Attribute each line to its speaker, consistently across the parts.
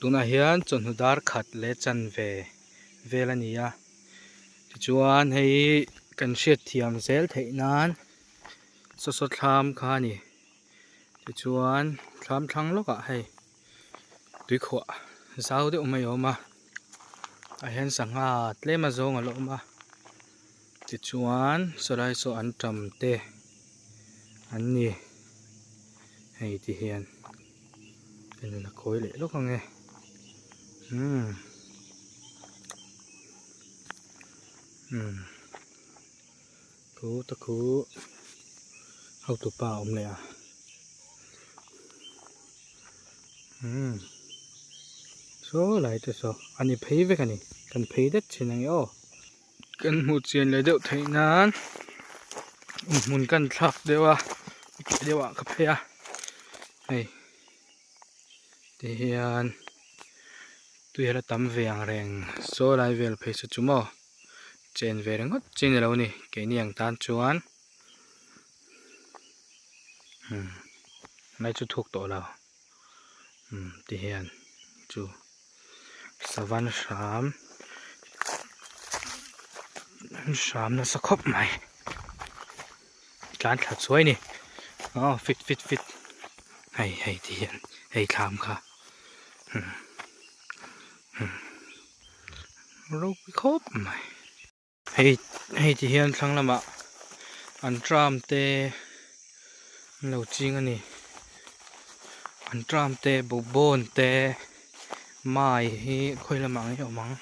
Speaker 1: Tunah hian chawhnu dar khat leh chanve vel a ni a tichuan hei kan hriat thiam zel theih nan saw saw thlam kha a ni tichuan thlam thlang lawkah hei tuikhuah zau deuh mai a awm a ah hian sangha tlem a zawng a la awm a tichuan sawlai saw an tam te an ni hei ti hian ka nun a kawi leh lawk ang e umm umm khu ta khu hotupa a awm leh a umm saw lai te saw a ni phei vek a ni kan phei det thin ang e aw. Kan hmuh chian leh deuh theih nan hmun kan thlak deuh a piah deuh ah ka phei a hei ti hian tui a la tam ve ang reng saw lai vel phei saw chu maw chen ve ringawt chi ni lo a ni keini ang tan chuan umm lai chu thuk tawh lo umm ti hian chu. Savan hram an hram nasa khawp mai tlan thla chuai a ni aw fit fit fit hei hei ti hian hei thlam kha umm umm ropui khawp mai. Hei hei ti hian thlang lamah an tram te an lo ching a ni an tram te bawkbawn te mai hi khawi lamah nge awm ang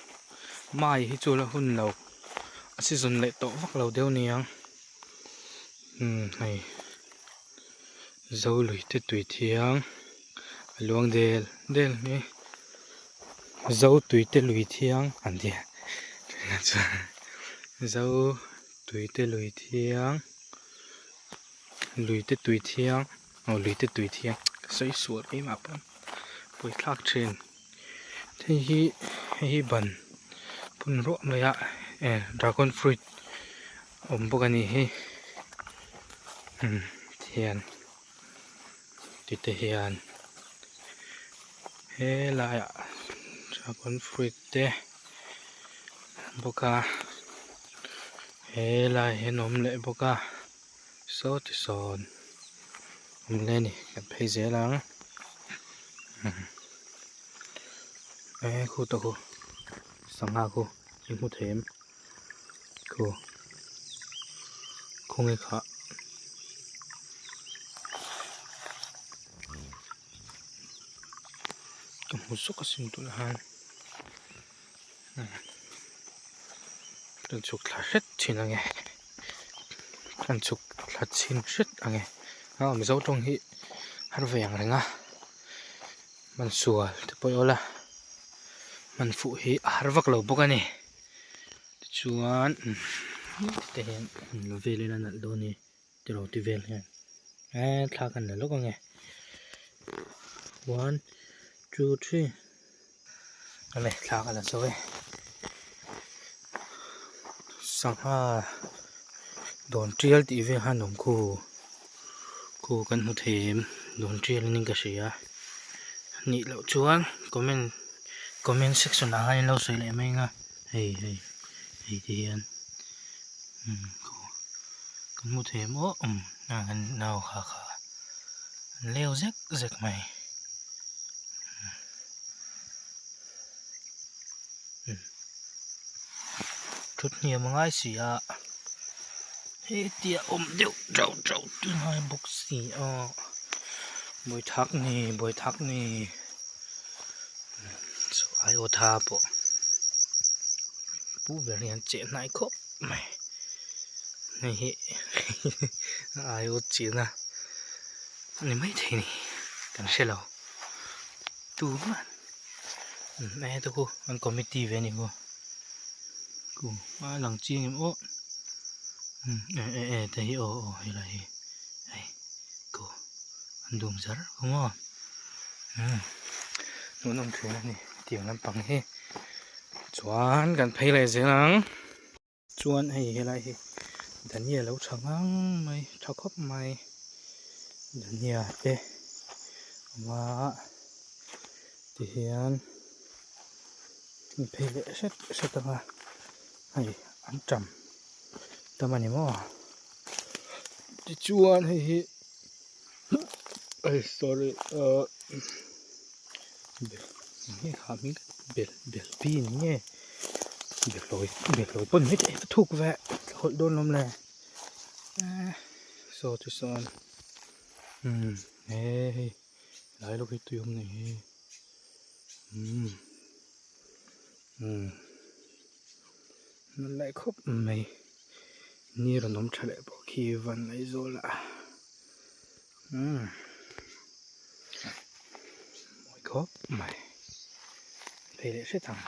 Speaker 1: mai hi chu la hun lo a season leh tawh vak lo deuh aniang umm hei zo lui te tui thiang a luang del del mai zo tui te lui thiang an ti a zo tui te lui thiang lui te tui thiang aw lui te tui thiang ka sawi sual keimah pawn pawi thlak thin hei hi hei hi ban phun ruah mai a eh dragon fruit awm bawk a ni hi umm tihian. Tite hian helaiah dragon fruit te bawk a helai hian a awm leh bawk a saw ti sawn awm leh a ni kan phei zel ang e khu tawh khu sangha khu in hmu thei em Khu khawnge khah ka hmu zawk asin tunah hian kan chhuk thla hret thin ange kan chhuk thla chhin hret ange a mizo tawng hi har ve ang reng a hmansual te pawh i awl a hman fuh hi a har vak lo bawk a ni. Tichuan te hian an la vel ila nalh dawn a ni tiraw ti vel hian eee thla kan la lawk ange one two three awle thla ka la zo e sangha dawn tial tih vel khan a awm khu khu kan hmu thei em dawn tial anin ka hria nih loh chuan comment. Comment section ah hian in lo sawi leh mai ang a hei hei hei te hian umm khu kan hmu thei em aw umm ah kan nau kha kha an leu zek zek mai umm thut hniam a ngai si a hetia awm deuh teuh teuh te ngai bawk si a bawithak ni bawithak ni. Aiawtha pawh pu ber hian cheh hnai khawp mai hei hi aiawt chihna a ni maithei a ni kan hre lo tumah e te khu an committee ve a ni khu khu a lang chiang em aw e e e te hi aw aw helai hi hei khu an dum zar khu maw. Umm hmuhnawm thin a ni tiang lampang hi chuan kan phei leh zel ang chuan hei helai hi dhania lo tha ngang mai tha khawp mai dhania te awm a. Tihian an phei leh hret hret ang a hei an tam tam a ni maw tichuan hei hi sorry ahh enge kha hming bel bel pi ni nge behlawi behlawi pawn mai thei thuk ve hawlh dawn lawm le ehh saw chu sawn umm he hei. Lai lawk hi tui awm nei hi umm umm nalh leh khawp mai ni rawn awm tha leh pawh khi van Aizawl ah umm mawi khawp mai phei leh hret ang.